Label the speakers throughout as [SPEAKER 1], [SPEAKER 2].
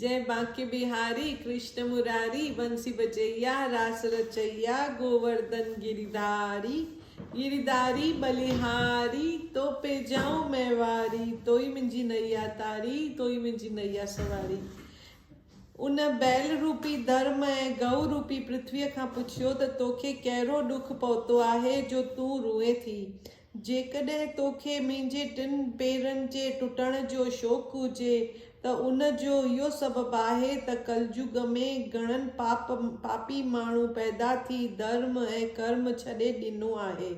[SPEAKER 1] جئه بانڪي بهاري، ڪرشن مراري، بنسي بجئيا، راس رچئيا، گوورڌن گرڌاري، گرڌاري بلهاري، تو پي جائون مين واري، توئي منهنجي نئيا تاري، توئي منهنجي نئيا سواري. ان بيل روپي ڌرم ۽ گئو روپي پرٿويء کان پڇيو ته توکي ڪهڙو ڏک پهتو آهي جو تون روئين ٿي؟ جيڪڏهن توکي منهنجي ٽن پيرن جي ٽٽڻ جو شوق هجي ته ان جو اهو سبب آهي ته ڪلجگ ۾ گهڻن پاپ پاپي ماڻهو پيدا ٿي ڌرم ۽ ڪرم ڇڏي ڏنو آهي.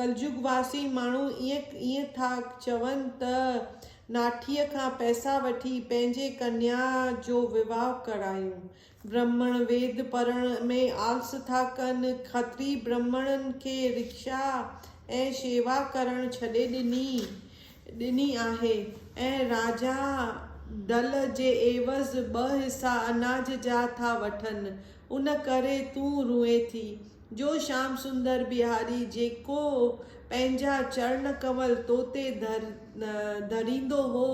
[SPEAKER 1] ڪلجگ واسي ماڻهو ائين ٿا چون ته ناٺيء کان پئسا وٺي پنهنجي ڪنيا جو وواهه ڪرايون. برهمڻ ويد پڙهڻ ۾ آلس ٿا ڪن. کتري برهمڻن کي رکشا ۽ شيوا ڪرڻ ڇڏي ڏني آهي ۽ راجا ڍل جي عيوض ٻه حصا اناج جا ٿا وٺن. ان ڪري تون روئين ٿي. جو شام سندر بهاري جيڪو پنهنجا چرڻ ڪنول تو تي ڌريندو هو،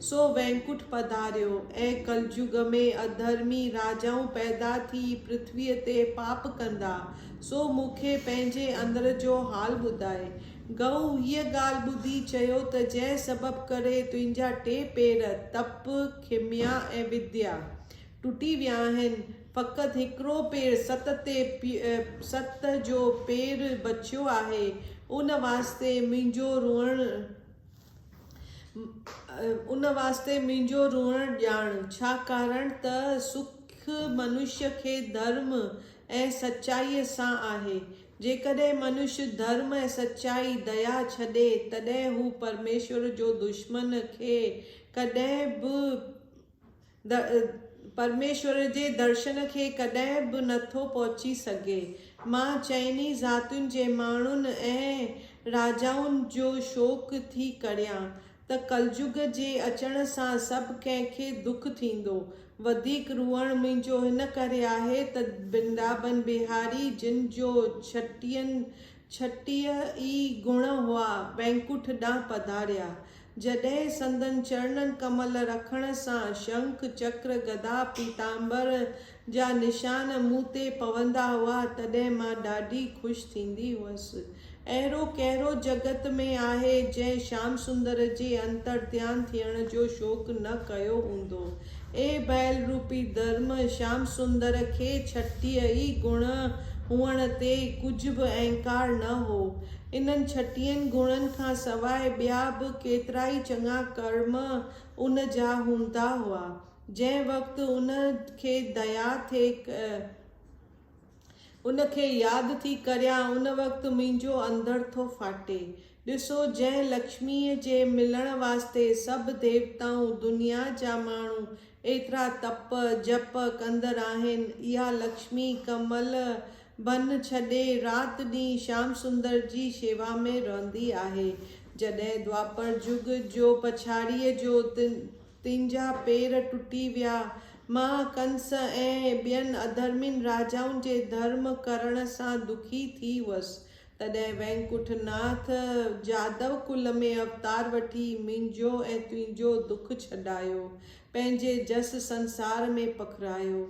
[SPEAKER 1] سو وينڪٺ پڌاريو ۽ ڪلجگ ۾ اڌرمي راجائون پيدا ٿي پرٿويء تي پاپ ڪندا، سو مون کي پنهنجي اندر جو حال ٻڌاء. گئو هيء ڳالهه ٻڌي چيو ته جنهن سبب ڪري تنهنجا ٽي پير، تپ، کميا ۽ وديا، ٽٽي ويا آهن، فقط هڪڙو پير ست تي ست جو پير بچيو آهي، ان واسطي منهنجو روئڻ ان واسطي منهنجو روئڻ ڄاڻ، ڇاڪاڻ ته سک منش کي ڌرم ۽ سچائيء سان آهي. جيڪڏهن منش ڌرم ۽ سچائي، ديا ڇڏي، تڏهن هو پرميشور جو دشمن کي ڪڏهن به پرميشور جي درشن کي ڪڏهن به نه ٿو پهچي سگهي. مان چئني ذاتين جي ماڻهن ۽ راجائن جو شوڪ ٿي ڪريان ته ڪلجگ جي اچڻ سان سڀ ڪنهن کي دک ٿيندو. وڌيڪ روئڻ منهنجو هن ڪري آهي ته برندابن بهاري جن جو 36 ئي گڻ هئا، وينڪٺ ڏانهن پڌاريا. جڏهن سندن چرڻن ڪمل رکڻ سان شنک، چڪر، گدا، پيتامبر جا نشان مون تي پوندا هئا، تڏهن مان ڏاڍي خوش ٿيندي هئس. اهڙو ڪهڙو جڳت ۾ آهي، جنهن شيام سندر جي انترڌيان ٿيڻ جو شوق نه ڪيو هوندو. اي بيل روپي ڌرم، شيام سندر کي 36 ئي گڻ هئڻ تي ڪجهه به اهنڪار نه هو. انهن ڇٽيهن گڻن کان سواء ٻيا به ڪيترائي چڱا ڪرم ان جا هوندا هئا. جنهن وقت ان کي ديا ٿي ان کي ياد ٿي ڪريان، ان وقت منهنجو اندر ٿو ڦاٽي. ڏسو، جنهن لڪشميء جي ملڻ واسطي سڀ ديوتائون، دنيا جا ماڻهو ايترا تپ، جپ ڪندڙ آهن، اها لڪشمي ڪمل بن ڇڏي رات ڏينهن شيام سندر جي شيوا ۾ رهندي آهي. جڏهن دوآپر جگ جو پڇاڙيء جو تنهنجا پير ٽٽي ويا، مان ڪنس ۽ ٻين اڌرمين راجائن جي ڌرم ڪرڻ سان دکي ٿي هئس، تڏهن وينڪٺ ناٿ جادو ڪل ۾ اوتار وٺي منهنجو ۽ تنهنجو دک ڇڏايو، پنهنجي جس سنسار ۾ پکڙايو.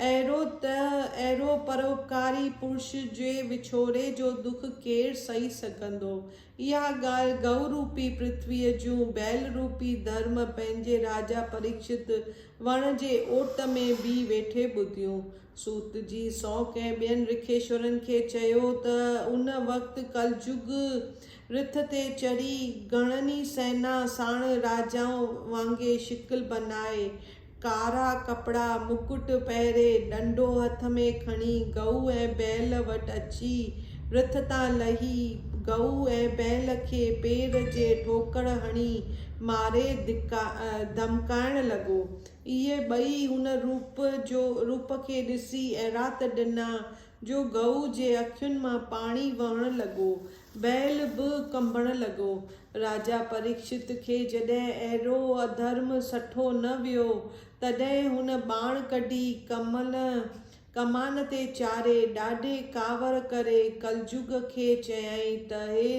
[SPEAKER 1] اهڙو ته اهڙو پروپڪاري پرش جي وڇوڙي جو دک ڪير سهي سگهندو؟ اها ڳالهه گئو روپي پرٿويء جون بيل روپي ڌرم پنهنجي راجا پريڪشت وڻ جي اوٽ ۾ بيهي ويٺي ٻڌيون. سوت جي سونڪ ۽ ٻين رکيشورن کي چيو ته ان وقت ڪلجگ رٿ تي چڙهي گهڻن ئي سينا ساڻ راجائن وانگي شڪل بنائي، ڪارا ڪپڙا، مڪٽ پهري، ڏنڊو هٿ ۾ کڻي گئو ۽ بيل وٽ اچي رٿ تان لهي گئو ۽ بيل کي پير جي ٺوڪر هڻي ماري ڌمڪائڻ لڳو. اهي ٻئي هن روپ جو روپ کي ڏسي اهڙا ته ڊنا جو گئو جي اکين مان پاڻي وهڻ لڳو. بيل به ڪنبڻ لڳو. راجا پريڪشت کي جڏهن اهڙو اڌرم سٺو نه ويو، تڏهن هن ٻاڻ ڪڍي ڪمل ڪمان تي چاڙهي ڏاڍي ڪاوڙ ڪري ڪلجگ کي چيائين ته هي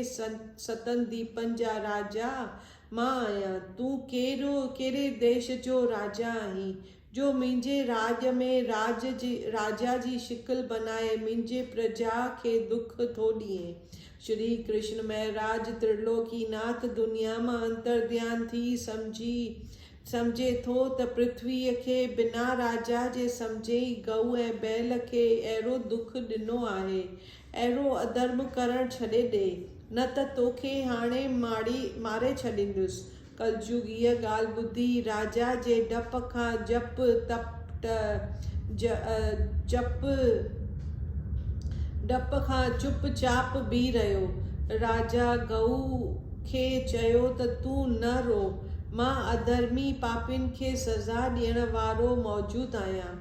[SPEAKER 1] ستن ديپن جا راجا! مان آهيان. تون ڪهڙو ڪهڙي ديش جو راجا آهين؟ جو منهنجي راڄ ۾ راڄ جي راجا جي شڪل بنائي منهنجي پرجا کي دک ٿو ڏئين. شري ڪرشن مهراج ترلوڪي ناٿ دنيا مان انترڌيان ٿي سمجهي سمجهي ٿو ته پرٿويء کي بنا راجا جي سمجهي ئي گئو ۽ بيل کي اهڙو دک ڏنو آهي. اهڙو اڌرم ڪرڻ ڇڏي ڏي، نه ته توکي هاڻي ماڙي ماري ڇڏيندس. ڪلجگ هيء ڳالهه ٻڌي راجا جي ڊپ کان جپ تپ ٽ ج چپ ڊپ کان چپ چاپ بيهي رهيو. راجا گئو کي چيو ته تون نه رو، مان اڌرمي پاپين کي سزا ڏيڻ وارو موجود آهيان.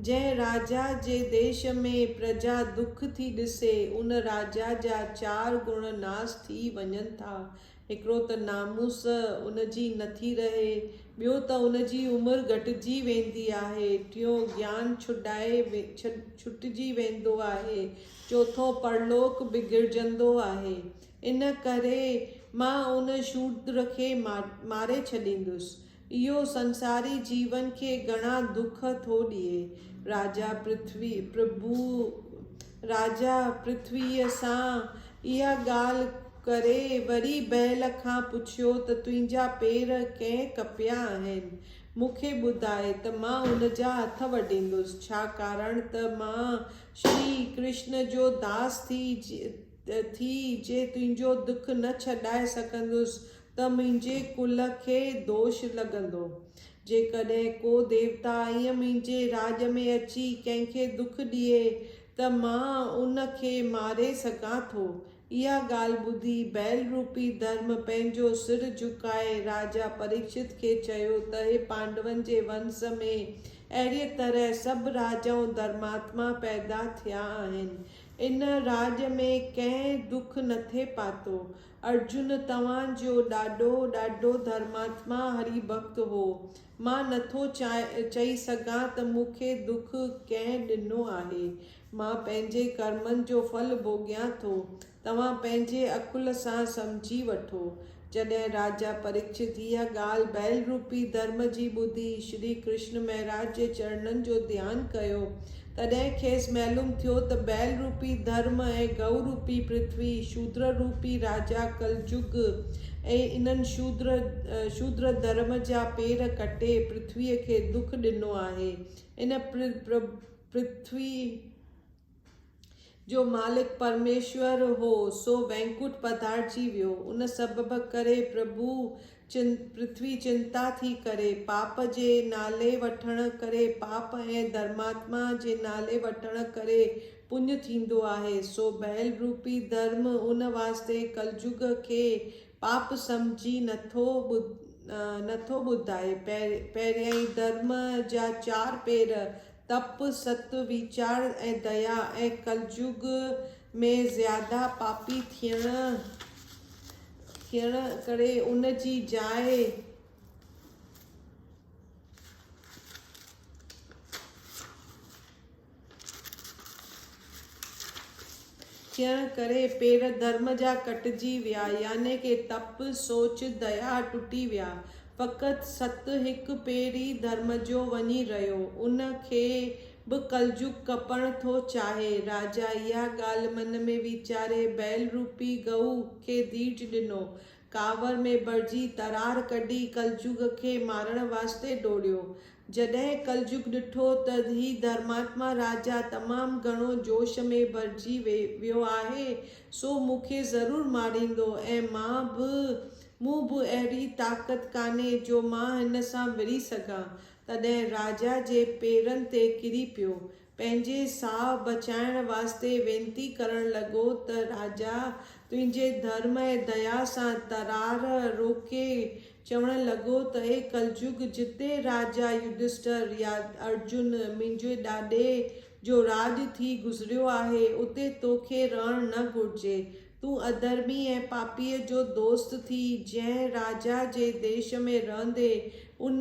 [SPEAKER 1] جنهن راجا جي ديش ۾ پرجا دک ٿي ڏسي، ان راجا جا چار گڻ ناس ٿي وڃن ٿا. هڪڙو ته ناموس ان جي نٿي رهي، ٻيو ته ان جي عمر گهٽجي ويندي آهي، ٽيون گيان ڇڏائي ڇٽجي ويندو آهي، چوٿون پرلوڪ بگڙجندو آهي. ان ڪري مان ان شودر کي ماري ڇڏيندس. اهو سنساري جيون کي گهڻا دک ٿو ڏئي. راجا پرٿوي پرڀو راجا پرٿويء سان اها ڳالهه ڪري وري بيل کان پڇيو ته تنهنجا پير ڪنهن ڪپيا آهن؟ مون کي ٻڌاء ته مان ان جا هٿ وڍيندس، ڇاڪاڻ ته مان شري ڪرشن جو داس ٿي ٿي جي تنهنجو دک نه ڇڏائي سگهندس ته منهنجي ڪل کي دوش لڳندو. جيڪڏهن ڪو ديوتا ائين منهنجي راڄ ۾ اچي ڪنهن کي دک ڏئي ته مان ان کي ماري سگهان ٿو. اها ڳالهه ٻڌي بيل روپي ڌرم پنهنجو سر جهڪائي راجا پريڪشت کي چيو ته هي پانڊون جي ونس ۾ اهڙيء طرح سڀ راجائون ڌرماتما پيدا ٿيا آهن. ان راڄ ۾ ڪنهن دک نٿي پاتو. ارجن توهان جو ڏاڏو ڏاڍو ڌرماتما هري ڀڳت هو. مان نٿو چئي سگهان ته مون کي دک ڪنهن ڏنو آهي. مان پنهنجي ڪرمن جو ڦل ڀوڳيان ٿو. توهان پنهنجي عقل سان سمجهي وٺو. جڏهن راجا پريڪشت اها ڳالهه بيل روپي ڌرم جي ٻڌي شري ڪرشن مهراج جي چرڻن جو ڌيان ڪيو، تڏهن کيس معلوم ٿيو ته بيل روپي ڌرم ۽ گئو روپي پرٿوي، شودر روپي راجا ڪلجگ ۽ انهن شودر شودر ڌرم جا پير ڪٽي پرٿويء کي دک ڏنو آهي. ان پرٿوي جو مالڪ پرميشور هو، سو وينڪٽ پڌارجي ويو. ان سبب ڪري پرڀو پرٿوي چنتا ٿي ڪري. پاپ جي نالي وٺڻ ڪري پاپ ۽ ڌرماتما جي نالي وٺڻ ڪري پڃ ٿيندو آهي. سو بيل روپي ڌرم ان واسطي ڪلجگ کي پاپ سمجهي نٿو ٻڌائي. پهريائين ڌرم جا چار پير تپ، ست، ويچار ۽ ديا ۽ ڪلجگ ۾ زياده پاپي ٿيڻ ٿيڻ ڪري ان جي جاء ٿيڻ ڪري پير ڌرم جا ڪٽجي ويا يعني ڪي تپ، سوچ، ديا ٽٽي ويا. فقط ست هڪ پير ئي ڌرم جو وڃي رهيو. ان کي به ڪلجگ ڪپڻ ٿو چاهي. راجا اها ڳالهه من ۾ ويچاري بيل روپي گئو کي ڌيرج ڏنو. ڪاوڙ ۾ ڀرجي ترار ڪڍي ڪلجگ کي مارڻ واسطي ڊوڙيو. جڏهن ڪلجگ ڏٺو ته هي ڌرماتما راجا تمام گهڻو جوش ۾ ڀرجي ويو آهي، سو مون کي ضرور ماريندو ۽ مان به مون به اهڙي طاقت ڪانهي جو مان هن سان وڙهي سگهان، تڏهن راجا جي پيرن تي ڪري پيو. پنهنجي ساهه بچائڻ واسطي وينتي ڪرڻ لڳو ته راجا تنهنجي ڌرم ۽ ديا سان ترار روڪي چوڻ لڳو ته اي ڪلجگ جتي راجا يڌشٽر يا ارجن منهنجي ڏاڏي جو راڄ ٿي گذريو آهي اتي توکي رهڻ نه گهرجي. تون اڌرمي ۽ پاپيء جو دوست ٿي جنهن راجا جي ديش ۾ رهندين، ان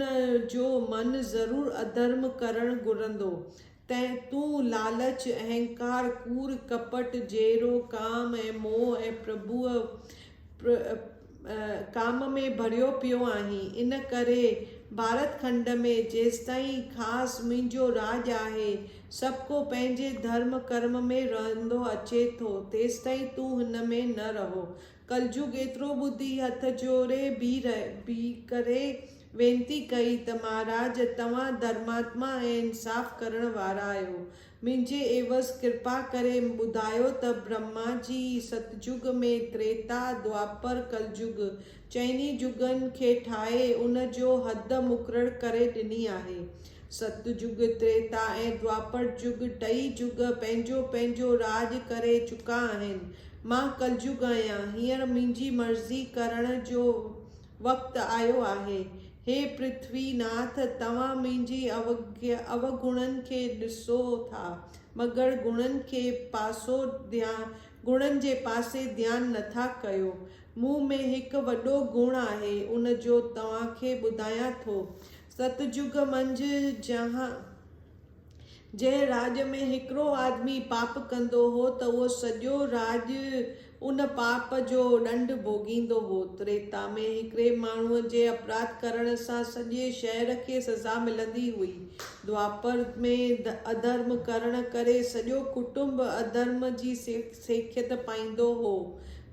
[SPEAKER 1] جو من ضرور اڌرم ڪرڻ گهرندو. تنهن تون لالچ، اهنڪار، ڪوڙ، ڪپٽ، جهيڙو، ڪام ۽ موهه ۽ پرڀوء ڪام ۾ ڀريو پيو آهين. ان ڪري ڀارت کنڊ ۾ جيستائين خاص منهنجو راڄ آهي، سڀڪو پنهنجي ڌرم ڪرم ۾ رهندو اچي ٿو، تيستائين تون هن ۾ نه رهو. ڪلجگ ايترو ٻڌي هٿ جوڙي بيهي ڪري وينتي ڪئي ته مهاراج! توهان ڌرماتما ۽ انصاف ڪرڻ وارا آهيو. منهنجي عيوض ڪرپا ڪري ٻڌايو ته برهما جي ستجگ ۾ تريتا، دوآپر، ڪلجگ چئني جڳن کي ٺاهي ان جو حد مقرر ڪري ڏني آهي. ست جڳ، تريتا ۽ دوآپر جڳ ٽئي جڳ پنهنجو پنهنجو راڄ ڪري چڪا آهن. مان ڪلجگ آهيان. هينئر منهنجي مرضي ڪرڻ جو وقت آيو آهي. هي پرٿوي ناٿ! توهان منهنجي اوگڻن کي ڏسو ٿا، مگر گڻن کي پاسو گڻن جي پاسي ڌيان نٿا ڪيو. مون ۾ هڪ وڏو گڻ آهي، ان جو توهان کي ٻڌايان ٿو. ست جڳ منجهه جنهن راڄ ۾ هڪڙو آدمي پاپ ڪندو هو ته اهو سڄو راڄ ان پاپ جو ڏنڊ ڀوڳيندو هو. تريتا ۾ هڪڙي ماڻهوء جي اپراڌ ڪرڻ سان سڄي شهر کي سزا ملندي هئي. دوآپر ۾ اڌرم ڪرڻ ڪري سڄو ڪٽنب اڌرم جي سيکت پائيندو هو.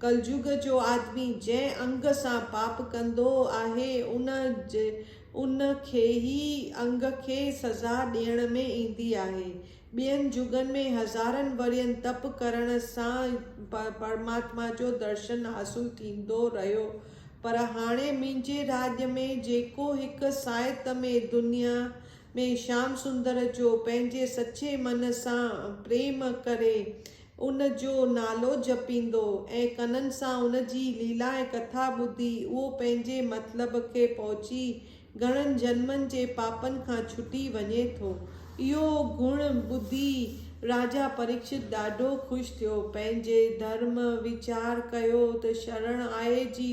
[SPEAKER 1] ڪلجگ جو آدمي جنهن انگ سان پاپ ڪندو آهي ان ان کي ئي انگ کي سزا ڏيڻ ۾ ايندي آهي. ٻين جڳن ۾ هزارن ورهين تپ ڪرڻ سان پرماتما جو درشن حاصل ٿيندو رهيو پر هاڻي منهنجي راڄ ۾ جيڪو هڪ ساعت ۾ دنيا ۾ شيام سندر جو پنهنجي سچي من سان پريم ڪري ان جو نالو جپيندو ۽ ڪنن سان ان جي ليلا ۽ ڪٿا ٻڌي اهو پنهنجي مطلب کي پهچي گهڻن جنمن جي پاپن کان ڇٽي وڃي ٿو. اهو گڻ ٻڌي راجا پريڪشت ڏاڍو خوش ٿيو. پنهنجي ڌرم ويچار ڪيو ته شرڻ آئي جي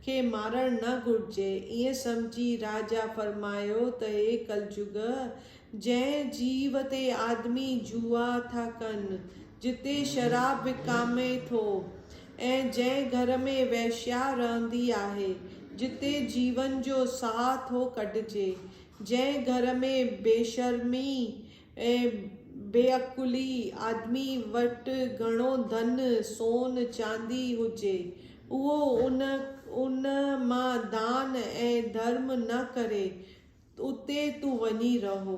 [SPEAKER 1] کي مارڻ نه گهرجي. ائين سمجهي راجا فرمايو ته هي ڪلجگ! جنهن جيو تي آدمي جوا ٿا ڪن، جتي شراب وڪامي ٿو ۽ جنهن گهر ۾ وئشيا رهندي آهي، جتي جيون جو ساهه ٿو ڪڍجي، جنهن گهر ۾ بيشرمي ۽ بيعقلي آدمي وٽ گهڻو ڌن، سون، چاندي هجي، اهو ان مان دان ۽ ڌرم نه ڪري، اتي تون وڃي رهو.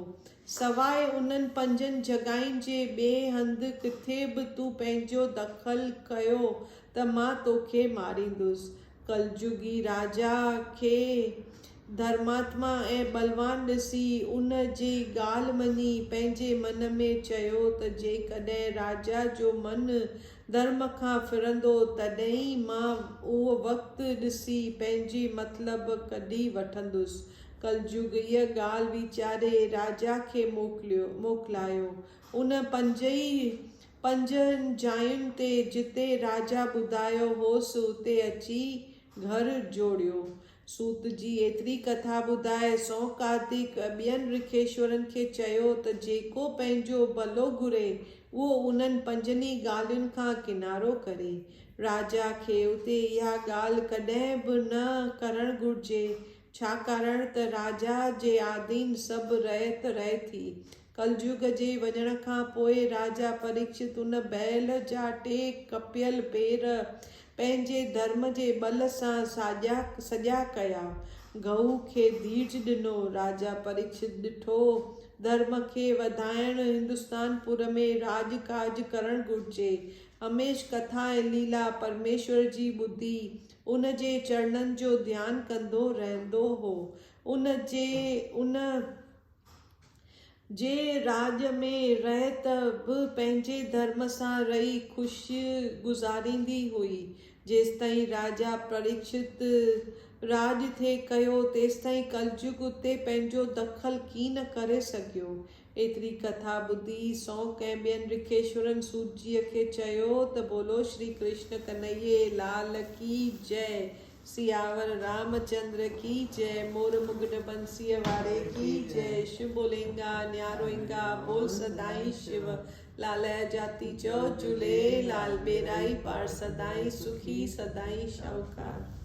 [SPEAKER 1] سواء انهن پنجن جڳهين جي ٻئي هنڌ ڪٿي به تون پنهنجو دخل ڪيو ته مان توکي ماريندس. ڪلجڳي راجا کي ڌرماتما ۽ ٻلوان ڏسي ان جي ڳالهه مڃي پنهنجي من ۾ چيو ته جيڪڏهن راجا جو من ڌرم کان ڦرندو تڏهن ئي مان اهو وقت ڏسي پنهنجي مطلب ڪڍي وٺندس. ڪلجگ اها ڳالهه ويچاري راجا کي موڪليو موڪلايو. ان پنجئي پنجن جاين تي جتي راجا ٻڌايو هوس اتي اچي گهر جوڙيو. سوت جي ايتري ڪٿا ٻڌائي سونڪادڪ ٻين رکيشورن کي چيو ته جيڪو پنهنجو ڀلو گهري اهو انهن پنجني ڳالهين کان ڪنارو ڪري. راجا کي اتي اها ڳالهه ڪڏهن به نه ڪرڻ گهرجي، ڇاڪاڻ ته راجا جي آڌين سڀ رعيت رهي ٿي. ڪلجگ جي وڃڻ کان پوء راجا پريڪشت ان بيل جا ٽي ڪپيل پير پنهنجي ڌرم جي ٻل سان ساڄا سڄا ڪيا. گئو کي ڌيرج ڏنو. راجا پريڪشت ڏٺو، ڌرم کي وڌائڻ هندستان پور ۾ راڄ ڪاڄ ڪرڻ گهرجي. هميشھ ڪٿا ۽ ليلا پرميشور جي ٻڌي ان جي چرڻن جو ڌيان ڪندو رهندو هو. ان جي ان. جي راڄ ۾ رهي ته به پنهنجي ڌرم سان رهي خوش گذاريندي هئي. جيستائين راجا پريڪشت راڄ ٿي ڪيو، تيستائين ڪلجگ اتي پنهنجو دخل ڪين ڪري سگهيو. ايتري ڪٿا ٻڌي سونڪ ۽ ٻين رکيشورن سوتجيء کي چيو ته بولو شري ڪرشن ڪنهيي لال ڪي جئه. سياور رام چندر ڪي جئه مور مگڊ بنسيء واري ڪي جئه شو بولينگا نياروئنگا بول سدائين شو لالئه جاتي چئو جهولي لال ٻيرائي پار سدائين سکي سدائين شاهوڪار.